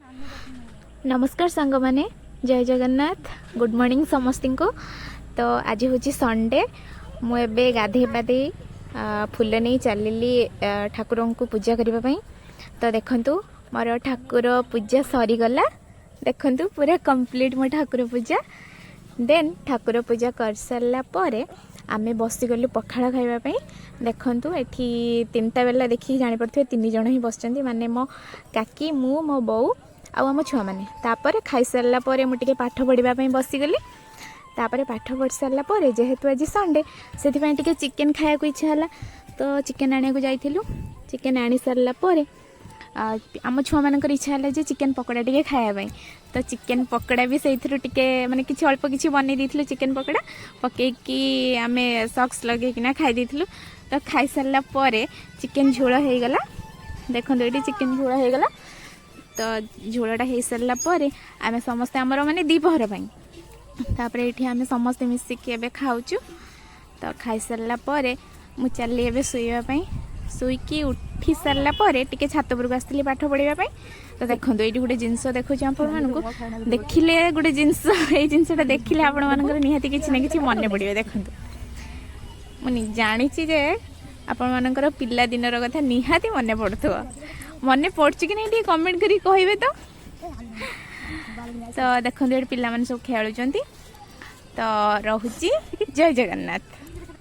ନମସ୍କାର ସାଙ୍ଗମାନେ, ଜୟ Jagannath. Good morning ସମସ୍ତଙ୍କୁ। ତ ଆଜି ହେଉଛି ସଣ୍ଡେ। ମୁଁ ଏବେ ଗାଧେଇ ପାଧେଇ ଫୁଲ ନେଇ ଚାଲିଲି ଠାକୁରଙ୍କୁ ପୂଜା କରିବା ପାଇଁ। ତ ଦେଖନ୍ତୁ, ମୋର ଠାକୁର ପୂଜା ସରିଗଲା। ଦେଖନ୍ତୁ, ପୁରା କମ୍ପ୍ଲିଟ୍ ମୋ ଠାକୁର ପୂଜା। ଦେନ୍ ଠାକୁର ପୂଜା କରିସାରିଲା ପରେ ଆମେ ବସିଗଲୁ ପଖାଳ ଖାଇବା ପାଇଁ। ଦେଖନ୍ତୁ, ଏଠି 3ଟା ବେଲା ଦେଖିକି ଜାଣିପାରୁଥିବେ, ତିନି ଜଣ ହିଁ ବସିଛନ୍ତି, ମାନେ ମୋ କାକି, ମୁଁ, ମୋ ବୋଉ ଆଉ ଆମ ଛୁଆମାନେ। ତାପରେ ଖାଇସାରିଲା ପରେ ମୁଁ ଟିକେ ପାଠ ପଢ଼ିବା ପାଇଁ ବସିଗଲି। ତାପରେ ପାଠ ପଢ଼ି ସାରିଲା ପରେ, ଯେହେତୁ ଆଜି ସଣ୍ଡେ, ସେଥିପାଇଁ ଟିକେ ଚିକେନ୍ ଖାଇବାକୁ ଇଚ୍ଛା ହେଲା, ତ ଚିକେନ୍ ଆଣିବାକୁ ଯାଇଥିଲୁ। ଚିକେନ୍ ଆଣି ସାରିଲା ପରେ ଆମ ଛୁଆମାନଙ୍କର ଇଚ୍ଛା ହେଲା ଯେ ଚିକେନ୍ ପକୋଡ଼ା ଟିକେ ଖାଇବା ପାଇଁ। ତ ଚିକେନ୍ ପକୋଡ଼ା ବି ସେଇଥିରୁ ଟିକେ, ମାନେ କିଛି ଅଳ୍ପ କିଛି ବନେଇ ଦେଇଥିଲୁ। ଚିକେନ୍ ପକୋଡ଼ା ପକେଇକି ଆମେ ସସ୍ ଲଗେଇକିନା ଖାଇ ଦେଇଥିଲୁ। ତ ଖାଇସାରିଲା ପରେ ଚିକେନ୍ ଝୋଳ ହେଇଗଲା। ଦେଖନ୍ତୁ, ଏଇଠି ଚିକେନ୍ ଝୋଳ ହେଇଗଲା। ତ ଝୋଳଟା ହେଇସାରିଲା ପରେ ଆମେ ସମସ୍ତେ ଆମର, ମାନେ ଦ୍ୱିପହର ପାଇଁ, ତାପରେ ଏଇଠି ଆମେ ସମସ୍ତେ ମିଶିକି ଏବେ ଖାଉଛୁ। ତ ଖାଇସାରିଲା ପରେ ମୁଁ ଚାଲିଲି ଏବେ ଶୋଇବା ପାଇଁ। ଶୋଇକି ଉଠି ସାରିଲା ପରେ ଟିକେ ଛାତ ଉପରକୁ ଆସିଥିଲି ପାଠ ପଢ଼ିବା ପାଇଁ। ତ ଦେଖନ୍ତୁ, ଏଇଠି ଗୋଟେ ଜିନିଷ ଦେଖୁଛି ଆପଣମାନଙ୍କୁ। ଦେଖିଲେ ଗୋଟେ ଜିନିଷ, ଏଇ ଜିନିଷଟା ଦେଖିଲେ ଆପଣମାନଙ୍କର ନିହାତି କିଛି ନା କିଛି ମନେ ପଡ଼ିବ। ଦେଖନ୍ତୁ, ମୁଁ ଜାଣିଛି ଯେ ଆପଣମାନଙ୍କର ପିଲାଦିନର କଥା ନିହାତି ମନେ ପଡ଼ୁଥିବ। ମନେ ପଡ଼ୁଛି କି ନାହିଁ, ଟିକେ କମେଣ୍ଟ କରିକି କହିବେ। ତ ତ ଦେଖନ୍ତୁ, ଏଠି ପିଲାମାନେ ସବୁ ଖେଳୁଛନ୍ତି। ତ ରହୁଛି, ଜୟ ଜଗନ୍ନାଥ।